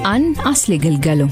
An Asli Galgalo.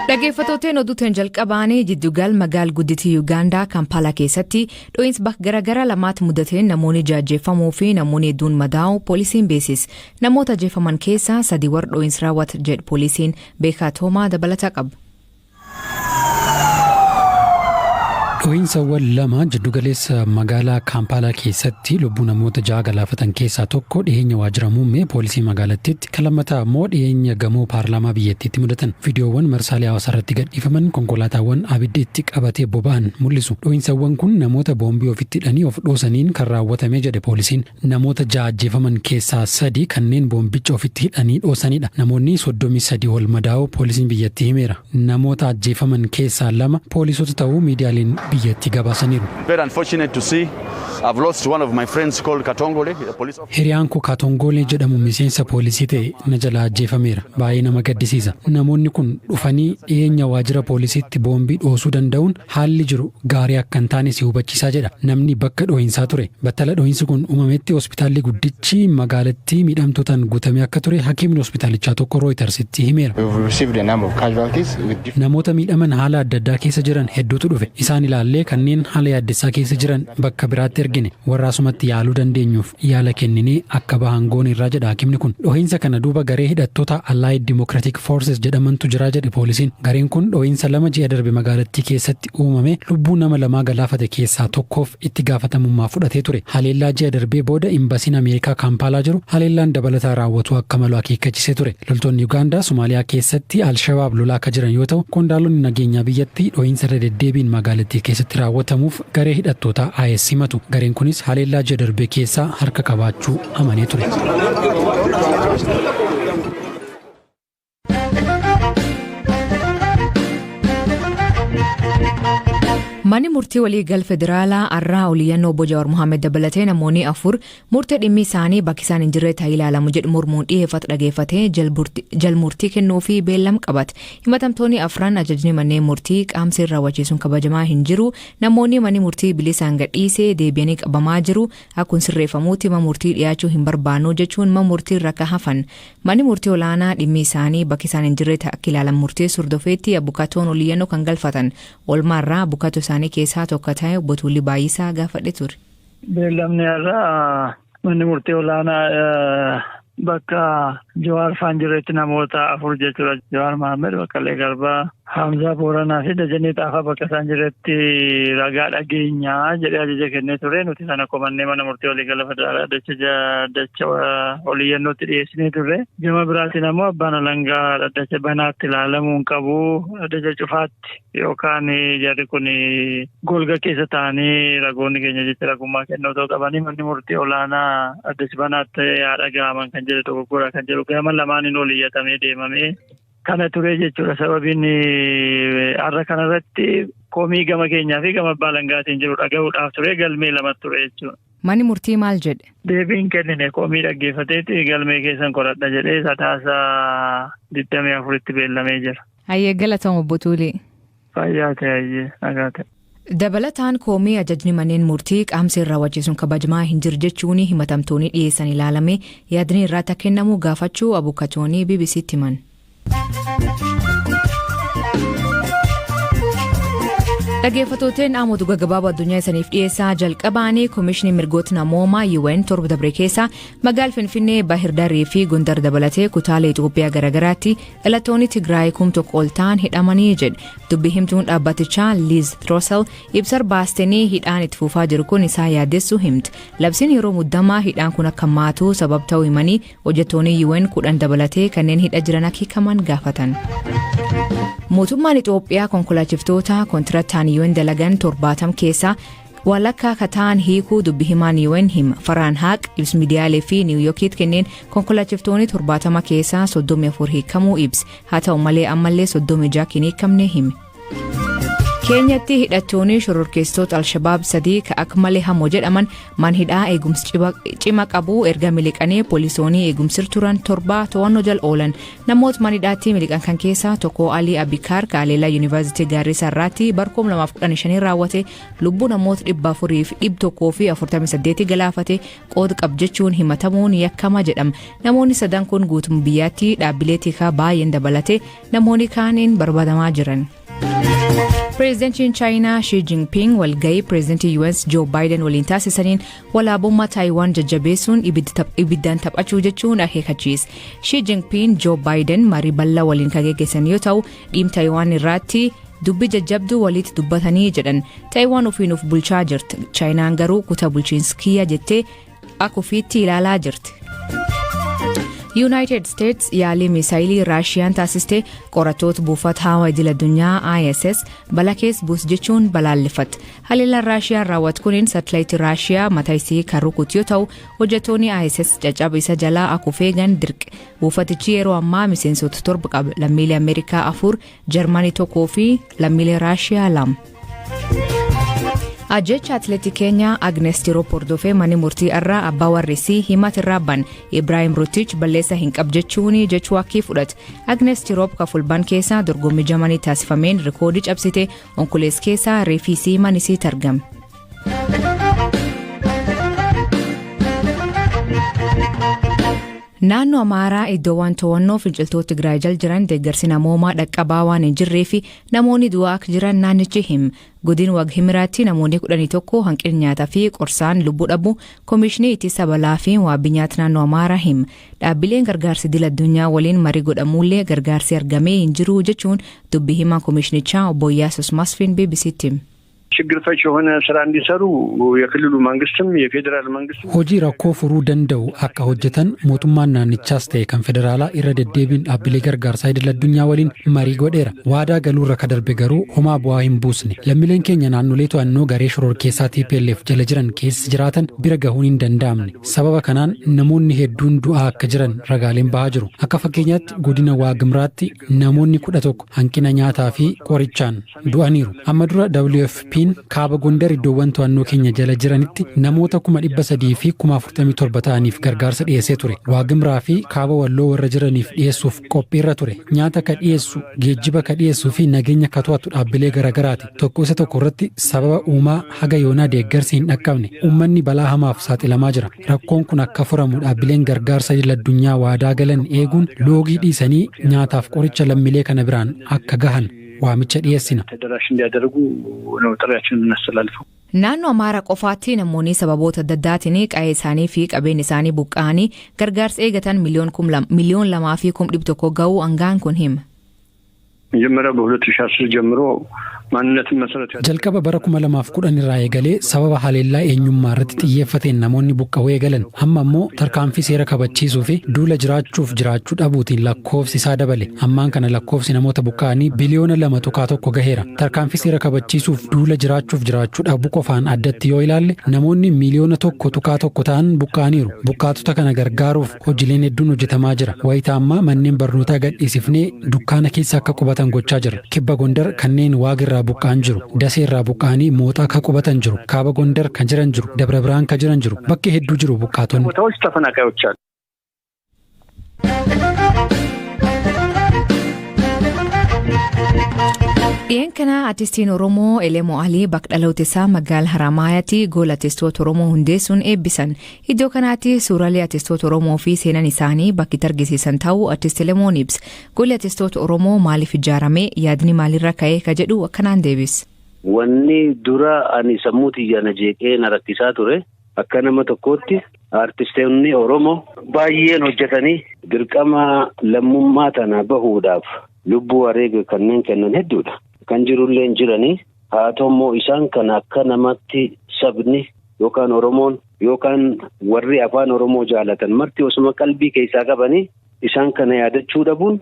Dhaggeeffattooteen oduuteen jalqabaanii jiddugal magaal gudditii Yuugaandaa Kampaalaa keessatti dho'iinsi bakka garaagaraa lamaatti mudateen namoonni jaajjeeffamuu fi namoonni hedduun madaa'u poolisiin beeksise. Namoota ajjeefaman keessaa sadi warra dho'iinsi raawwate jedhe poolisiin beekaa toomaa dabalataa qaba. Dho'iinsawwan lama jiddugaleessa magaalaa Kaampaalaa keessatti lubbuu namoota ja'a galaafatan keessaa tokko dhiyeenya waajjira muummee poolisii magaalattiitti kan lammataa immoo dhiyeenya gamoo paarlaamaa biyyattiitti mudatan. Viidiyoowwan marsaalee hawaasaa irratti gadhiifaman konkolaataawwan abiddi itti qabatee boba'an mul'isu. Dho'iinsawwan kun namoota boombii ofitti hidhanii of dhoosaniin kan raawwatame jedhe poolisiin. Namoota ja'a ajjeefaman keessaa sadi kanneen boombicha ofitti hidhanii dhoosanidha. Namoonni 33 ol madaa'uu poolisiin biyyattii himeera. Namoota ajjeefaman keessaa lama poolisoota ta'uu miidiyaaleen biyyattii gabaasaniiru. Very unfortunate to see. I've lost one of my friends called Katongole, a police officer. Hiriyaan koo Kaatongoolee jedhamu miseensa poolisii ta'e na jalaa ajjeefameera. Baay'ee nama gaddisiisa. Namoonni kun dhufanii dhiyeenya waajjira poolisiitti boombii dhoosuu danda'uun haalli jiru gaarii akka hin taane si hubachiisaa jedha. Namni bakka dho'iinsaa ture. Battala dho'iinsi kun uumametti hospitaalli guddichi magaalattii miidhamtootaan guutamee akka ture hakiimni hospitaalichaa tokko Rooyitersitti himeera. We've received a number of casualties with different Namoota miidhaman haala adda addaa keessa jiran hedduutu dhufe. Isaan ilaallee kanneen haala yaaddessaa keessa jiran bakka biraatti ergine warra asumatti yaaluu dandeenyuuf yaala kenninee akka bahan goone irraa jedha hakimni kun. Dhohiinsa kana duuba garee hidhattoota Allied Democratic Forces jedhamantu jira jedhe poolisiin. Gareen kun dhohiinsa lama ji'a darbe magaalattii keessatti uumame lubbuu nama lamaa galaafate keessaa tokkoof itti gaafatamummaa fudhatee ture. Haleellaa ji'a darbee booda imbasiin Ameerikaa Kaampaalaa jiru haleellaan dabalataa raawwatu akka malu akeekkachisee ture. Loltoonni Ugaandaa Somaaliyaa keessatti Alshabaab lolaa akka jiran yoo ta'u, qondaalonni nageenyaa biyyattii dhohiinsa irra deddeebiin magaalattii keessatti raawwatamuuf garee hidhattoota IS himatu. Gareen kunis haleellaa ji'a darbee keessaa harka qabaachuu amanee ture. Manni murtii waliigal federaalaa har'aa oliyyannoo obbo Jawaar Mohaammed dabalatee namoonni afur murtee dhimmi isaanii bakki isaan hin jirre ta'ee ilaalamu jedhu mormuun dhiyeeffatu dhageeffatee jalmurtii kennuu fi beellam qabate. Himatamtoonni afran ajajni manneen murtii qaamseen raawwachiisuun kabajamaa hin jiru. Namoonni manni murtii bilisaan gadhiisee deebi'anii qabamaa jiru. Akkun sirreeffamuutti mana murtii dhiyaachuu hin barbaannu jechuun mana murtii irra akka hafan. Manni murtii olaanaa dhimmi isaanii bakki isaan hin jirre akka ilaalan murteessu hordofeetti abukatoon oliyyannoo kan galfatan. Oolmaarraa abukatoo isaanii keessaa tokko ta'e obbo Tuulli Baay'isaa gaafadhe ture. Beellamni har'aa manni murtii olaanaa bakka Jawaar faan jiretti namoota afur jechuudha. Jawaar Mahammed, Baqqalee Garbaa, Hamzaa Booranaa fi Dajanee Xaafaa bakka isaan jiretti ragaa dhageenyaa jedhee ajaja kennee ture. Nuti sana komannee mana murtii waliigala federaalaa dacha oliyyannootti dhiyeessinee turre. Gama biraatiin ammoo abbaan alangaa dhaddacha banaatti ilaalamuu hin qabu. Dhaddacha cufaatti yookaan jarri kun golga keessa taa'anii ragoonni keenya jecha ragummaa kennuu otoo qabanii manni murtii olaanaa dhaddacha banaatti haa dhaga'aman kan jedhu dogoggora kan jedhu gama lamaaniin ol iyyatamee deemamee kana ture jechuudha. Sababiin har'a kanarratti komii gama keenyaa fi gama abbaa alangaatiin jiru dhaga'uudhaaf ture galmee lama ture jechuudha. Manni murtii maal jedhe? Deebiin kennine komii dhaggeeffateeti galmee keessan qoradha jedhee sadaasa 24tti beellamee jira. Hayyee galatoom obbo Tuulii. Fayyaa ta'e hayyee nagaa ta'e. Dabalataan koomii ajajni manneen murtii qaamseen raawwachiisuun kabajamaa hin jiru jechuun himatamtoonni dhiyeessan ilaalame yaadni irratti akka kennamu gaafachuu abukatoonii BBCtti himan. Dhaggeeffattooteen dhaamotu gaggabaaboo addunyaa isaniif dhiyeessaa jalqabaanii Komishinii Mirgoota Namoomaa UN torba dabre keessa magaala Finfinnee Bahir Darii fi Gondar dabalatee kutaalee Itoophiyaa garaagaraatti dhalattoonni Tigraay 1000 ol ta'an hidhamanii jedhe. Dubbi himtuun dhaabbatichaa Liz Throssell ibsa baastanii hidhaan itti fufaa jiru kun isaa yaaddessuu himte. Labsiin yeroo muddamaa hidhaan kun akka maatu sabab ta'uu himanii hojjettoonni UN 10 dabalatee kanneen hidha jiran akka hiikaman gaafatan. Mootummaan Itoophiyaa konkolaachiftoota kontirataan UN dalagan 70 keessaa walakkaa akka ta'an hiikuu dubbi himaan UN hima. Faraan Haaq ibsa miidiyaalee fi Niiwuyorkiitti kenneen konkolaachiftoonni 70 keessaa 34 hiikamuu ibse. Haa ta'u malee ammallee 36 hin hiikamne hime. Keenyatti hidhattoonni shororkeessitoota Alshabaab 3 ka akka malee hamoo jedhaman man hidhaa eegumsi cima qabu erga miliqanii poolisoonni eegumsir turan 7 to'annoo jala oolan. Namoota man hidhaatti miliqan kan keessaa tokko Alii Abikaar Kaaleelaa Yuunivarsiitii Gaarrisaa irraatti bara 2015 raawwate lubbuu namoota 400 fi 148 galaafate qooda qab jechuun himatamuun yakkama jedhama. Namoonni sadan kun guutummaa biyyaatti dhaabbilee tikaa baay'een dabalate namoonni kaaniin barbaadamaa jiran. Pireezidantiin Chaayinaa Xi Jinping walgahii pireezidantii US Joe Biden waliin taasisaniin walaabummaa Taayiwaan jajjabeessuun ibiddaan taphachuu jechuun akeekkachiise. Xi Jinping Joe Biden marii bal'aa waliin kan geggeessan yoo ta'u, dhimma Taayiwaan irratti dubbii jajjabduu walitti dubbatanii jedhan. Taayiwaan ofiin of bulchaa jirti. Chaayinaan garuu kutaa bulchiinsa kiyya jettee akka ofiitti ilaalaa jirti. United States yaalii misaayilii Raashiyaan taasiste qorattoota buufata hawaa idil addunyaa ISS balaa keessa buus jechuun balaaleffatte. Haleellaan Raashiyaan raawwatu kunin saatalaayitii Raashiyaa mataa isii kan rukutu yoo ta'u, hojjettoonni ISS caccaba isa jalaa akka of eegan dirqe. Buufatichi yeroo ammaa miseensota 7 qaba. Lammiilee Ameerikaa 4, Jarmanii 1 fi lammiilee Raashiyaa 2. Ajjecha atileetii keenyaa Agnes Tirop hordofee manni murtii irraa abbaa warrisii himata irraa ban Ibraahim Rutich balleessa hin qab jechuun jechuu akkii fudhate. Agnes Tirop ka Fulbaan keessaa dorgommii Jarmanii taasifameen rikoodii cabsite Onkolees keessaa reefisii manisiitti argame. Naannoo Amaaraa iddoowwan to'annoo finciltoota Tigraay jala jiran deeggarsi namoomaa dhaqqabaa waan hin jirree fi namoonni du'aa akka jiran naannichi hima. Godin Wag Himiraatti namoonni 11 hanqina nyaataa fi qorsaan lubbuu dhabu Koomishinii Ittisa Balaa fi Wabii Nyaata Naannoo Amaaraa hima. Dhaabbileen gargaarsi idil addunyaa waliin marii godhamuullee gargaarsi argamee hin jiru jechuun dubbii himaa koomishinichaa obbo Iyyaasus Masfiin BBCtti hime. ችግር ፈች የሆነ ስራ እንዲሰሩ የክልሉ መንግስትም የፌዴራል መንግስትም Hojii rakkoo furuu danda'u akka hojjetan mootummaan naannichaas ta'e kan federaalaa irra deddeebiin dhaabbilee gargaarsaa idil addunyaa waliin marii godheera. Waadaa galuurra ka darbe garuu homaa bu'aa hin buusne. Lammiileen keenya naannolee to'annoo garee shororkeessaa TPLF jala jiran keessa jiraatan bira gahuun hin danda'amne. Sababa kanaan namoonni hedduun du'aa akka jiran ragaaleen bahaa jiru. Akka fakkeenyaatti godina Waagimraatti namoonni 11 hanqina nyaataa fi qorichaan du'aniiru. Amma dura WFP'n kaaba Gondar iddoowwan to'annoo keenya jala jiranitti namoota 347,000 ta'aniif gargaarsa dhiyeessee ture. Waagimraa fi kaaba Walloo warra jiraniif dhiyeessuuf qophiirra ture. Nyaata ka dhiyeessu, geejjiba ka dhiyeessuu fi nageenya ka to'atu dhaabbilee garaagaraati. Tokko isa tokko irratti sababa uumaa haga yoonaa deeggarsi hin dhaqqabne. Uummanni balaa hamaaf saaxilamaa jira. Rakkoon kun akka furamu dhaabbileen gargaarsa idil addunyaa waadaa galan eeguun loogii dhiisanii nyaataaf qoricha lammiilee kana biraan akka gahan waamicha dhiyeessina. ተደራሽ እንዲያደርጉ ነው ጥሪያችንን የምናስተላልፈው። Naannoo Amaaraa qofaatti namoonni sababoota adda addaatiin qa'ee isaanii fi qabeenya isaanii buqqa'anii gargaarsa eegatan 2,201,000 ga'uu hangaan kun hima. መጀመሪያ በ2010 ጀምሮ ማንነትን መሰረት ያደረገ Jalqaba bara 2010 irraa eegalee sababa haleellaa eenyummaa irratti xiyyeeffateen namoonni buqqa'uu eegalan. Amma immoo tarkaanfii seera kabachiisuu fi duula jiraachuuf jiraachuu dhabuutiin lakkoofsi isaa dabale. Ammaan kana lakkoofsi namoota buqqa'anii biliyoona 2.1 gaheera. Tarkaanfii seera kabachiisuuf duula jiraachuuf jiraachuu dhabuu qofaan addatti yoo ilaalle namoonni miiliyoona 1.1 ta'an buqqa'aniiru. Buqqaatota kana gargaaruuf hojiileen hedduun hojjetamaa jira. Wayitaa ammaa manneen barnootaa gadhiisifnee dukkaana keessa akka qubatan gochaa jira. Kibba Gondar kanneen Waagirraa buqqa'an jiru. Dasee irraa buqqa'anii Mooxaa akka qubatan jiru. Kaaba Gondar kan jiran jiru. Dabra Biraan kan jiran jiru. Bakki hedduu jiru buqqaatonni. ቦታዎች ተፈናቃዮች አሉ። Dhiyeenya kana artistiin Oromoo Elemoo Alii bakka dhaloota isaa magaalaa Haramaayaatti gola artistoota Oromoo hundeessuun eebbisan. Iddoo kanaatti suuraalee artistoota Oromoo fi seenaan isaanii bakki itti argisiisan ta'uu artist Elemoon ibsa. Golli artistoota Oromoo maaliif ijaarame, yaadni maalirra ka'ee ka jedhu akkanaan deebisa. Wanni dura ani sammuu xiyyaana jeeqee na rakkisaa ture, akka nama tokkootti artistoonni Oromoo baay'een hojjetanii dirqama lammummaa tana bahuudhaaf lubbuu wareega kanneen kennan hedduudha. Kan jirullee hin jiranii, haa ta'u immoo isaan kana akka namatti sabni yookaan Oromoon yookaan warri afaan Oromoo jaalatan marti osuma qalbii keessaa qabanii isaan kana yaadachuu dhabuun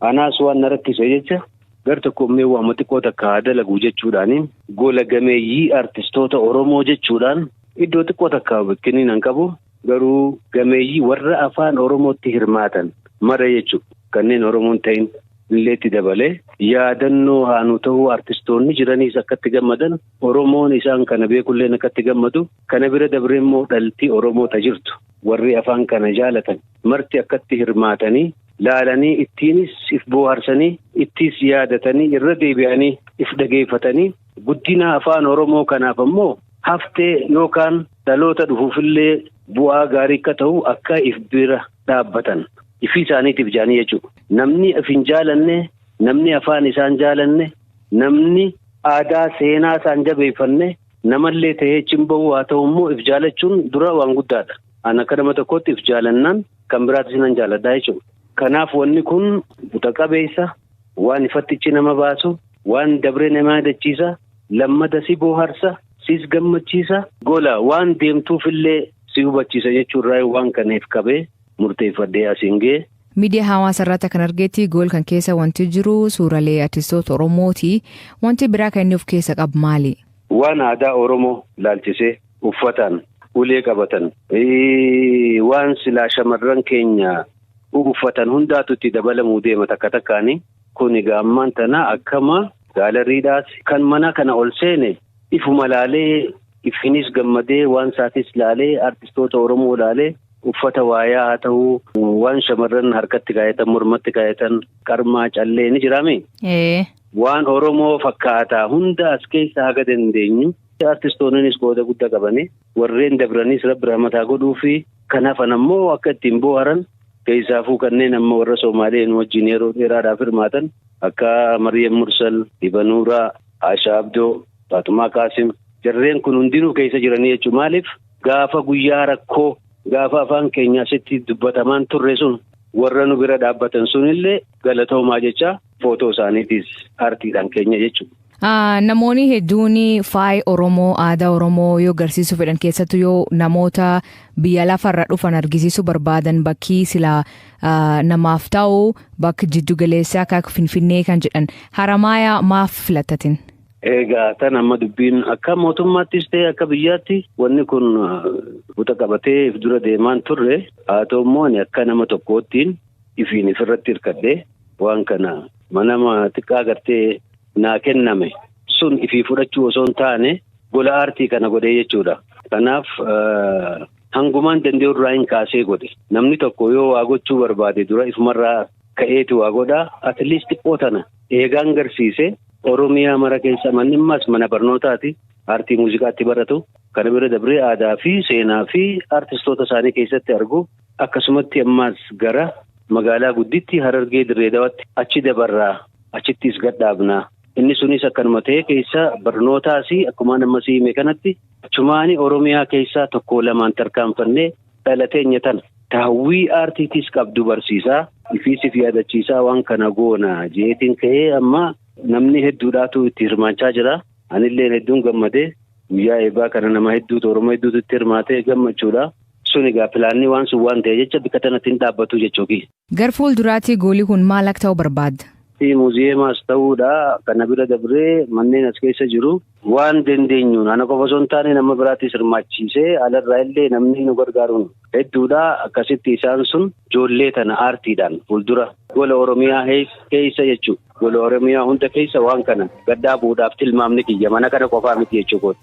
anaas waan na rakkise jecha, gar tokko immoo waama xiqqoo takka haa dalagu jechuudhaani gola gameeyyii artistoota Oromoo jechuudhaan iddoo xiqqoo takka bikkiniin hin qabu, garuu gameeyyii warra afaan Oromootti hirmaatan mara jechuudha, kanneen Oromoon ta'in. Illee itti dabalee yaadannoo haanu ta'uu artistoonni jiraniis akkatti gammadan, Oromoon isaan kana beekulleen akkatti gammadu, kana bira dabree immoo dhaltii Oromoota jirtu warri afaan kana jaalatan marti akkatti hirmaatanii laalanii, ittiinis if bohaarsanii, ittiis yaadatanii, irra deebi'anii if dhageeffatanii, guddina afaan Oromoo kanaaf ammoo haftee yookaan dhaloota dhufuufillee bu'aa gaarii akka ta'u akka if bira dhaabbatan. Ifii isaaniitiif jaanii jechuudha. Namni if hin jaalanne, namni afaan isaan jaalanne, namni aadaa seenaa isaan jabeeffanne, namallee ta'ee cimbahu haa ta'u immoo if jaalachuun dura waan guddaadha. An akka nama tokkotti if jaalannaan kan biraatis nan jaaladha jechuudha. Kanaaf wanni kun buta qabeessa, waan ifattichi nama baasu, waan dabree nama yaadachiisa, lammata si bohaarsa, sis gammachiisa, gola waan deemtuufillee si hubachiisa jechuurraa waan kaneef qabee murteeffadhee asiin ga'e. Miidiyaa hawaasaa irratti kan argetti gool kan keessa wanti jiru suuraalee artistoota Oromooti. Wanti biraa kan inni of keessa qabu maali? Waan aadaa Oromoo laalchisee uffataan ulee qabatan, waan silaa shamarran keenya uffatan hundaatu itti dabalamuu deema takka takkaani. Kun egaa ammaan tana akkama gaalariidhaas kan mana kana ol seene ifuma laalee, ifinis gammadee, waan isaatis laalee, artistoota Oromoo laalee, uffata waayaa haa ta'uu, waan shamarran harkatti kaayatan, mormatti kaayatan, qarmaa callee ni jiraame. Waan Oromoo fakkaataa hunda as keessa haga dandeenyu artistoonnis qooda guddaa qabanii, warreen dabranis rabbi rahmataa godhuu fi kanaafan ammoo akka ittiin bohaaran, keessaafuu kanneen amma warra Somaaleen wajjin yeroo dheeraadhaaf hirmaatan akka Maryam Mursal, Ibanuuraa, Ashaa Abdoo, Faatumaa Qaasim, jarreen kun hundinuu keessa jiranii jechuudha. Maaliif gaafa guyyaa rakkoo, gaafa afaan keenya asitti dubbatamaan turre sun warra nu bira dhaabbatan sunillee galatoomaa jecha footoo isaaniitis aartiidhaan keenya jechuudha. Namoonni hedduun faaya Oromoo, aadaa Oromoo yoo agarsiisuu fedhan, keessattuu yoo namoota biyya lafarra dhufan argisiisuu barbaadan, bakkii silaa namaaf ta'u bakka jiddu galeessaa akka Finfinnee kan jedhan, Haramaayaa maaf filattatin? Egaa tan amma dubbiin akka mootummaattis ta'e akka biyyaatti wanni kun buta qabatee if dura deemaan turre. Haa ta'u immoo ani akka nama tokkoottiin ifiin ifirratti hirkadhee waan kana mana xiqqaa gartee naa kenname sun ifii fudhachuu osoo hin taane gola aartii kana godhee jechuudha. Kanaaf hangumaan danda'u irraa hin kaasee godhe. Namni tokko yoo waa gochuu barbaade dura ifumarraa ka'eeti waa godhaa. At least xiqqoo tana eegaan garsiise, Oromiyaa mara keessa manni ammas mana barnootaati. Aartii muuziqaatti baratu. Kana bira dabree aadaa fi seenaa fi aartistoota isaanii keessatti argu. Akkasumatti ammas gara magaalaa gudditti Harargee Dirree Dawaatti achi dabarraa, achittis gadhaabnaa. Inni sunis akkanuma ta'e keessa barnootaas akkuma amma hime kanatti achumaani Oromiyaa keessaa tokko lamaan tarkaanfannee dhalateenya tana taawwii aartiitis qabdu barsiisaa, ifiisif yaadachiisaa waan kana goona jeetiin ka'ee amma namni hedduudhaatu itti hirmaachaa jira. Anillee hedduun gammadee guyyaa eebbaa kana nama hedduutu, Oromoo hedduutu itti hirmaatee gammachuudha. Sun egaa pilaanni waan sun waan ta'e jecha bikka tanatti hin dhaabbatu jechuuki. Gar fuulduraatti goolii kun maal akka ta'u barbaadda? Muuziyeemaas ta'uudha. Kana bira dabree manneen as keessa jiru waan dandeenyuun ana qofa osoo hin taane nama biraattis hirmaachiisee, alarraa illee namni nu gargaaruun hedduudha. Akkasitti isaan sun ijoollee tana aartiidhaan fuuldura gola Oromiyaa keessa jechuudha. Gola Oromiyaa hunda keessa waan kana gadhaabuudhaaf tilmaamni kiyya mana kana qofaa miti jechuudha.